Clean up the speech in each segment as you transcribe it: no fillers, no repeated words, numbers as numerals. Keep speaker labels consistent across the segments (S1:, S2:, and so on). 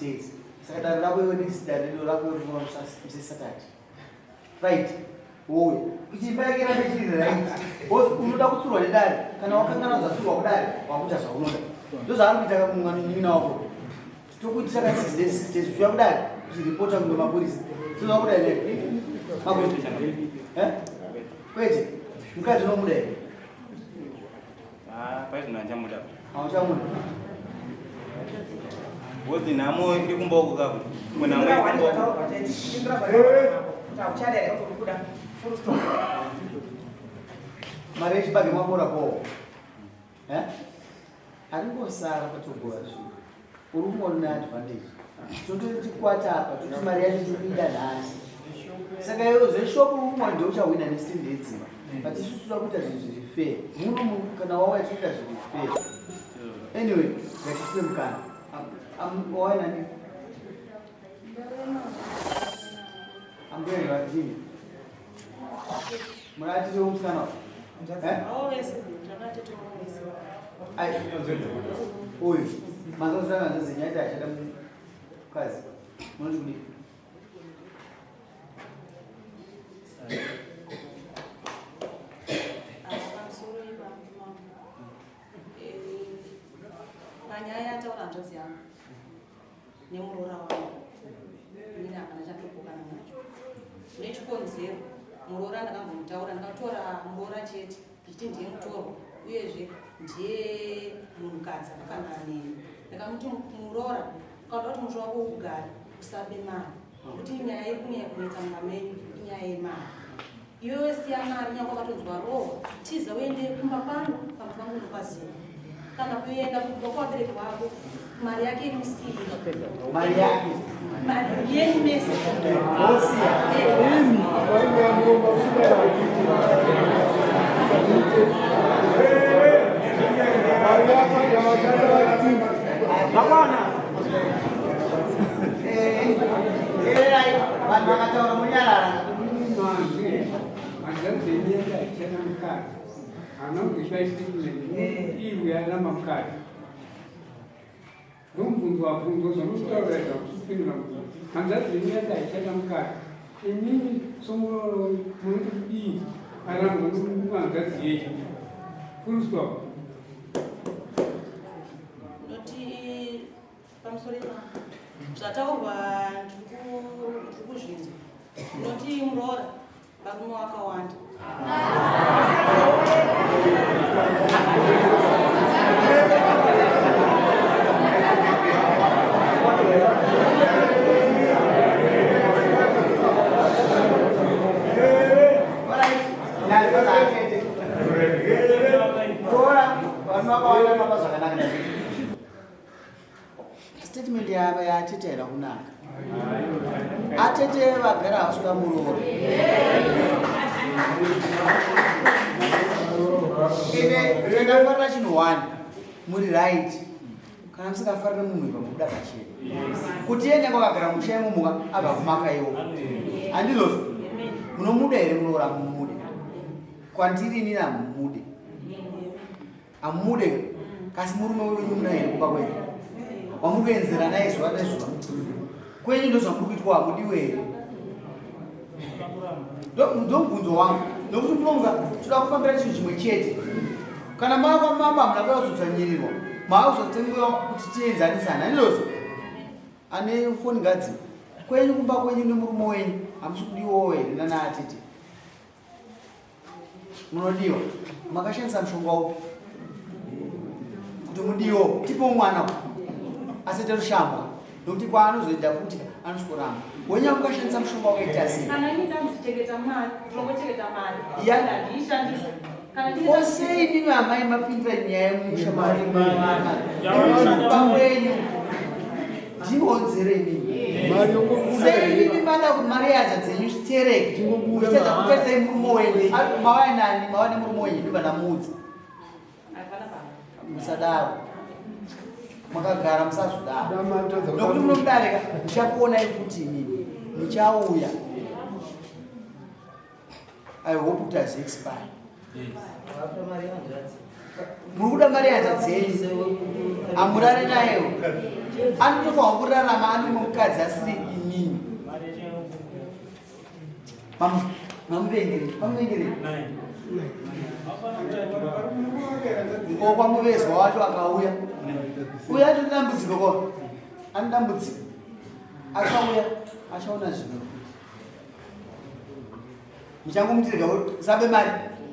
S1: days. Saka dare rako iwe next dare rino rako iwe rinova musi Saturday. Friday. Wouya. Kuti imba yake irambe ichiri right. Because unoda kutsurwa nedare. Kana wakanganwa zvatsurwa kudare, wakuita zvaunoda. Ndozvaari kuita munin'ina wako. Tokuitira ka 6 days 6 days uchiuya kudare uchiripota kunge mapurisa. Ndozvakuda here? Makuita. Eh? Kwete. Mukadzi unomuda here?
S2: Ah, paizvino handichamuda.
S1: Hauchamuda.
S2: Wozi nhamo iri kumba uko kako. Imwe nhamo iri kumba uko.
S1: Mari yechibage makora ko. Eh? Aringosara patogora zvinhu. Uri kumona advantage. Tototi tikwata apa toti mari yacho tiri kuida nhasi. Saka iwe zveshopu uri kumona ndiwe uchahwina nestand yedzimba. But isusu toda kuita zvinhu zviri fair. Muno kana wauya tinoita zviri fair. Anyway, ngatipiwe mukana. Wauya nani? Ambuya nevadini. Muratidze musikana uyu. Eh? Ai, uyu mazozana zvezinyaita achada mukadzi munoti kudii?
S3: Panyaya yataura hanzvadzi yangu nemuroora wangu inini hapana chandinopokana nacho nechikonzero muroora ndakambomutaura ndakatora muroora chete ndichiti ndiye mutorwa uyezve ndiye munhukadzi akafanana neni ndakamuti muroora ukada kuti musha wako ugare usabe mari nekuti nyaya iri kunyanya kunetsa mumba menyu inyaya yemari Iwewe siya mari nyangwe wakatonzwa rohwa tiza uende kumba kwangu pamba pangu unopaziva kana kuenda kumba kwavabereki vako mari yake imusiye
S1: mari yake
S3: mari yenyu mese
S1: osiya Zvakwana. Eh, teererai vanhu vakataura munyarara.
S4: Ndomubvunzo wabvunzwa zvamunotaura izvo hamusipindura mubvunzo. Hanzvadzi yenyu yati haichada mukadzi. Imimi somuroora wenyu munoti kudii arambwa nohanzvadzi yenyu? Full stop.
S3: Ndoti pamusoro ipapo zvataurwa ndiri kuzvinzwa. Ndoti muroora varume wakawanda
S1: Statement yava yaatete haina kunaka. Atete vagara havasi kuda muroora. Ine chandafarira chinhu one muri right kana musingafarire munhu ipa mubuda pachena kuti iye nyange akagara musha imomuka abva kumaka iwo handizvozvo munomuda here muroora mumude kwandiri inini hamumude Hamude kasi murume wenyu muna here kumba kwenyu wamuri kuenzera naye zuva nezuva kwenyu ndozvamuri kuitwa hamudiwe here ndomubvunzo wangu nokuti munomuka toda kufambira chinhu chimwe chete kana mava mama hamuna kuya kuzodzvanyirirwa mava kuzotengewa kuti tienzanisana handizvozvo ane foni ngadzi kwenyu kumba kwenyu nemurume wenyu hamusi kudiwawo here nana atete Munodiwa. Makashandisa mushonga upi? Kuti mudiwo, tipo mwana asete rushambwa. Nokuti kwaanozoenda futi anosvikoramba. Wenyu mukashandisa mushonga wakaita sei?
S3: Kana ini ndanzi chengeta mari, ndinongochengeta mari.
S1: Ya.
S3: Handiishandise. Kana ndine
S1: Ko sei imimi amai mapindira nyaya yemusha mari mari wenyu? Ndionzere inini. Sei imimi mada kuti mari yadzo dzenyu zvitereke? Muchitadza kutarisai murume wenyu. Mava nani? Mava nemurume wenyu ndibva ndamuudza. Musadaro. Makagara musazodaro. Nokuti munomudarika ndichakuonai futi inini. Muchauya. I hope kuti hazvi expire. Muri kuda mari yadzo dzenyu. Amurare nayewo. Anotofanirwa kurarama ane mumwe mukadzi asiri inini. Mamuvengere, mamuvengere. Ko kwamuvezwa wacho akauya. Uya ane dambudziko ko. Ane dambudziko. Achauya, achaona zvino. Muchangomuti rega sabe mari.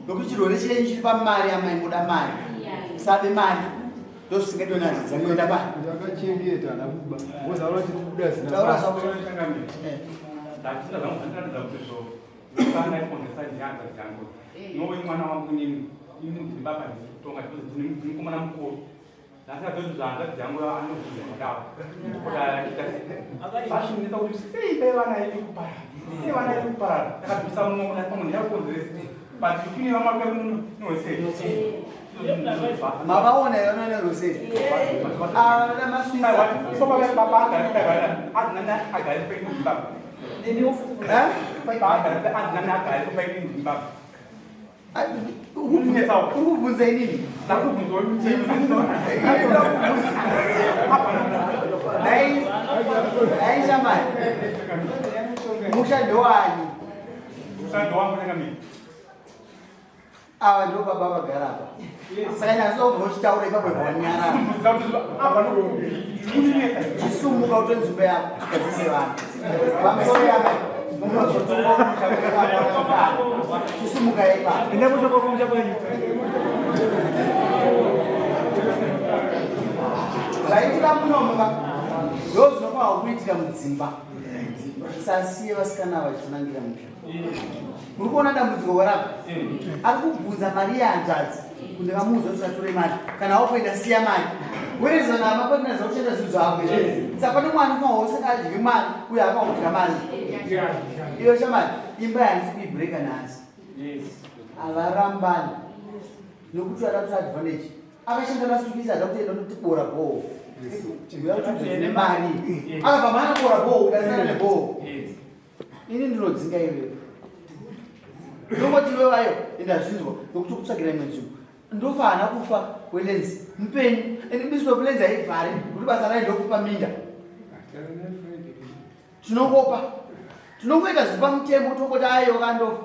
S1: Nokuti chirwere chenyu chiri pamari amai muda mari. Sabe mari. Ndozvisingadiwe nadzo dzamuenda pa.
S5: Ndakachengeta ana kuba. Wozaura chiri kubuda zina.
S1: Taura zvako.
S2: Ndachida zvangu zvandiratidza kuti zvo kana ikonzesa ndihanza dzangu. Nowe mwana wangu nini ini ndini baba ndikutonga ndini mukomana mukuru. Nhasi adzoti zvahanzvadzi yangu anobvunza zvakadaro. Zvazvinetsa kuti sei dai vana iri kuparara. Sei vana iri kuparara. Takabvisa mumwe kuna pamwe ndiyakukonzeresa. But kune vamwe vari kuno
S1: Mavaona here vanoenda roseri? Ah, vana maswitsa. Eh? Uri kubvunza inini? Dai dai shamari. Musha ndowani? Ava ndo baba vagara apa. Saka nyazobva uchitaura ipapo wanyarara. Chisumuka utore nzvimbo yako tigadzise vanhu. Pamusoro yako munozotonga musha Chisumuka ipapo.
S6: Enda kutoka kumusha kwenyu.
S1: Zvaitika munomuka ndo zvinofanira kuitika mudzimba. Sasiye vasikana vachitonangira musha. Muri kuona dambudziko warapa ari kubvunza mari yehanzvadzi kuti vamuudza kuti satore mari kana wakuenda siya mari werezana mapatinaiza kuchenda zvinhu zvako saka pane mwana ufanwa wose adye mari uyo akakudya mari iyo shamari imba yandisi kuibreaka nhasi havarambani nokuti vada advantage akashanda masukisi ada kutoenda notibora bhoo nemari akabva mhana bora bhoo udaisana nebhoo ini ndinodzinga iwewe ndongoti iwe wayo ende hazvinzwa nokuti kutsvagira imwe nzvimbo ndofa haana kufa welenzi mupenyu ende biso welenzi haivhari kuti basa rayo ndokupa minda tinongopa tinongoita zviri pamutemo tongoti aiwa kandofa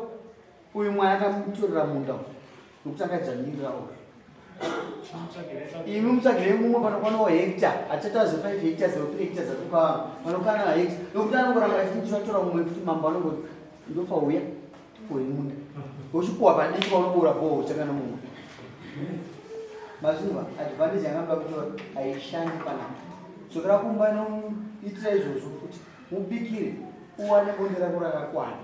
S1: uyu mwana akamutorera munda nokuti akadzvanyirira uyu imi mutsvagirei mumwe panokwanawo hekta achataura zve 5 hectares or 3 hectares atupa vanhu panokwana hekta nokuti anongoramba achiti mumwe futi mambo anongoti ndofa uya uyu munda uchipuwa padiki paunoboora bhoho uchanga nomumwe mazvinzwa advantage yanga kutora haishandi panapa dzokera kumba inoitira izvozvo futi mubikire uwane bonde rako rakakwana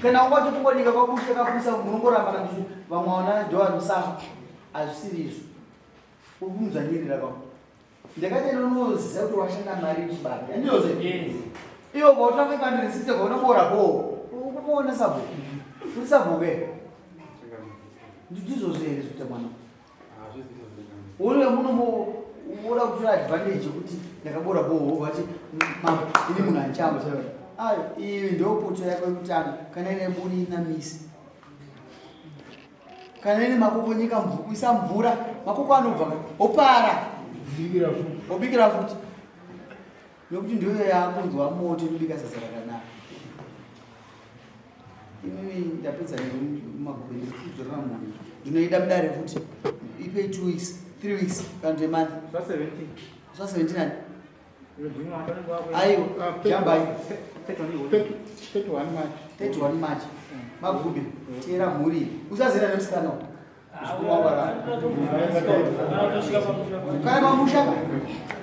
S1: kana ungatotongodika kwabusha kapusa munongoramba kana vamwe vana ndo vanosafa hazvisiri izvo uri kumudzvanyirira pa ndakati unoziva kuti washanda mari muchibata ndiyozve iwo kwaotora 560 kwaunobora bho ukuona sabhuku uri sabhuku here ndizvozvo here zvikuita mwana uri muno woda kutora advantage yekuti ndakabora bho vati mambo ini munhu andichamba ayo iyi ndopoto yako yekutanga kana ine buri ina misi kana ine makoko nyika isa mvura makoko anobva opara obikira futi nokuti ndiyo yakunzwa moto inobika sadza rakanaka inini ndapedza nemagore ndikudzorera mhuri ndinoida mudare futi ipei 2 weeks 3 weeks kana kuti month zva 17 ani aiwa jambai
S5: 31 March.
S1: 31 March magubi teera mhuri usazera nemusikana kana mamusha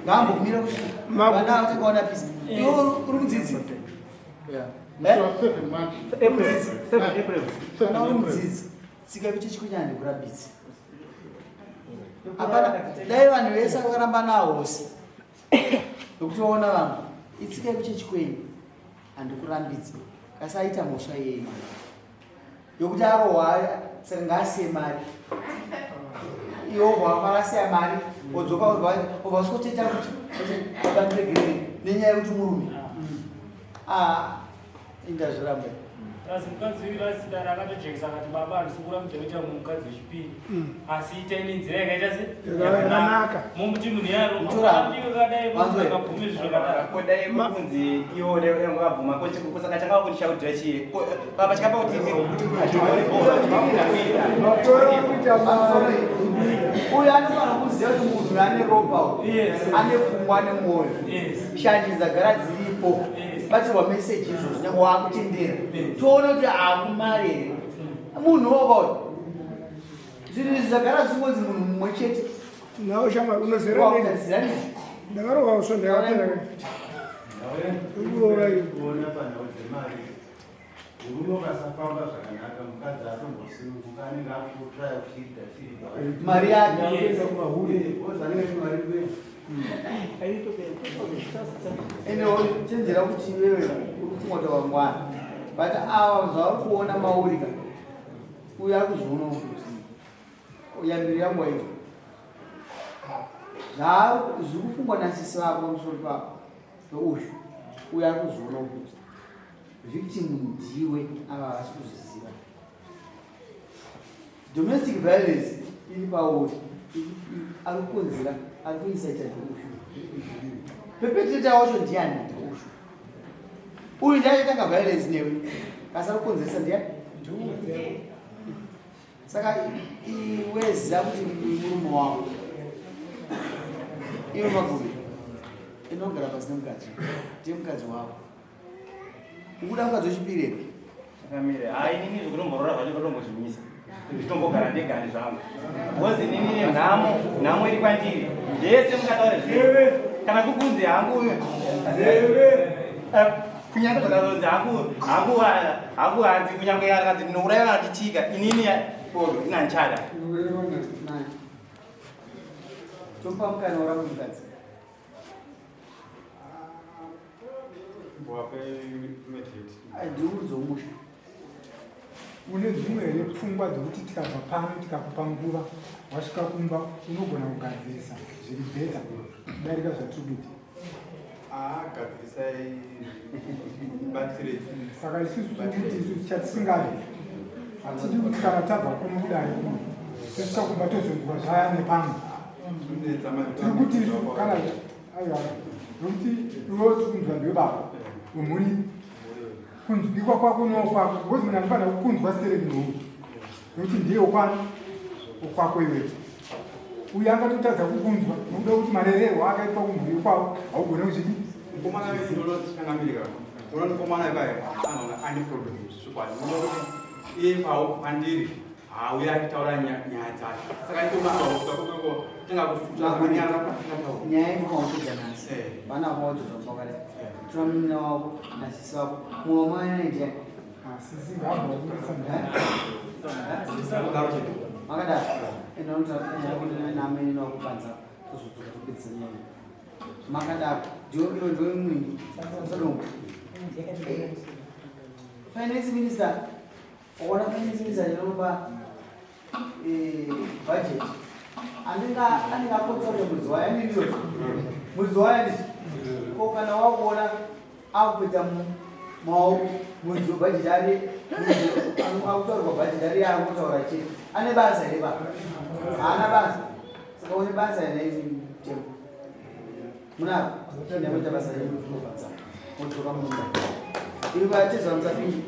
S1: ngaambomira kusvika vana vatakaona pisa iwe uri mudzidzi
S5: Yeah. 7 March.
S1: Kana uri mudzidzi tsika yechechi kunyanya nekurambidza hapana dai vanhu vese vakaramba nahosi nokuti vaona vamwe itsika yekuchechi kwenyu handikurambidzi kasi aita mhosva iyei mwana yokuti arohwa saka ngaasiye mari iwo varasiya mari odzoka obva usikotoita kuti kuti baba ndiregerere nenyaya yekuti murume ah indazviramba.
S6: Plus mukadzi uyu asidara akatojekesa akati baba handisi kurambidza kuita mukadzi wechipiri. Asi itai nenzira yakaita se
S7: Yakanaka.
S6: Momuti munhu yaro.
S1: Mutora.
S6: Kadai
S1: Wanzwe.
S6: akabvume zvinhu zvakadaro.
S8: Ko dai kunzi iwo dai wakabvuma ko saka changa kundishaudhira chii Ko, baba chakapa kuti
S5: Matora kuita mari.
S1: Uyu anofanira kuziva kuti munhu ane ropa uyu.
S6: Yes.
S1: Ane pfungwa ane mwoyo.
S6: Yes.
S1: Shanje dzagara dziripo.
S6: Yes.
S1: Batirwa meseji izvozvo nyange waakutendera.
S6: Yes.
S1: Toona kuti haakumari here. Munhu woga uyu. Zvinhu izvi zvagara zvingonzi munhu mumwe chete.
S7: Nawo shamwari unozera neni.
S1: Wakutarisira nezvi.
S7: Ndakarohwa svondo yakapera. Ndikuroora iyo.
S5: Kuona panhau dzemari, murume ukasafamba zvakanaka, mukadzi atombosununguka, anenge akutraya kuchiita chiripa.
S1: Mari yake.
S6: Yes.
S5: Kumahure, because anenge ati mari kuenda.
S1: Ende chenjera kuti iwewe uri kufunga kuti wangwana. But ava zvavari kuona mauri ka. Uyu ari kuzvionawo kuti yambiro yangu waizwa. Zviri kufungwa nasisi vako pamusoro pako peuyu. Uyu ari kuzvionawo kuti victim ndiwe ava havasi kuzviziva. Domestic violence iri pauri. Ari kukonzera, ari kuisaita uyu. Perpetrator wacho ndiani? Uyu. Uyu ndiye achatanga violence newe. Asi ari kukonzeresa ndiani? Saka iwe ziva kuti murume wako. Iwe Magubi, inogara pasi nemukadzi. Ndiye mukadzi wako. Ukuda mukadzi wechipiri here?
S8: Chakamire hai inini zvekutomborora zvacho ndotombozvimisa nditombogara ndegani zvangu because inini nhamo nhamo iri kwandiri ndese mukataura zve kana kukunzi hangu kunyange zvakazonzi hangu hangu hangu hanzi kunyange akanzi ndinouraya kana tichika inini bodo ina handichada.
S1: Nani? Tomupa mukana woramba mukadzi. Ndiudze umusha.
S4: Une dzimwe here pfungwa dzekuti tikabva pano tikakupa nguva wasvika kumba unogona kugadzirisa zviri better kudarika zvatiri kuita?
S2: Gadzirisai batsirei.
S4: Saka isusu tiri kuti isusu chatisingadi hatidi kuti kana tabva kuno kudai kuno tosvika kumba tozonzwa zvaya nepamwe. Tiri kuti isu kana aiwa nokuti iwe tiri kunzwa ndiwe baba wemhuri kunzwikwa kwako nokwako because munhu anofanira kukunzwa stereki nouyu nokuti ndiye ukwani ukwako iwewe. Uyu angatotadza kukunzwa nokuda kuti marererwo akaitwa kumhuri kwavo haugone kuzvidi.
S2: Mukomana wechikangamirika unoona mukomana ipaya anoona ane problem zvokwadi unoona kuti iye pawo pandiri hauya achitaura nyaya dzake saka itomaakokoko tanga kuanyara pasingataura.
S1: Nyaya inomaupedza nhasi. Vana vakawadzodzwa kwakadai. Tora munin'ina wako nasisi vako. Mumwe wamai naye ndiani?
S4: Sisi ngabva waburitsa ndani.
S1: Makadaro. Enda unotaura naamene wako panza tozodzoka topedzisa nyaya iyi. Makadaro. Ndiwe iwe ndiwe mwini. Sadongo. Finance minister, wakaona finance minister inopa budget. Anenge anenge akotsa kuti mwedzi waya ndizvo. Mwedzi waya ndizvo. Ko kana wakuona akupedza maoko mwedzi webudget ari akutaurwa budget ari yaakutaura chete. Ane basa here baba? Haana basa. Saka une basa here mutemo? Munaro? Ndakuita basa renyu kunobvanza. Modzoka mumba. Iri vatezva musapindi.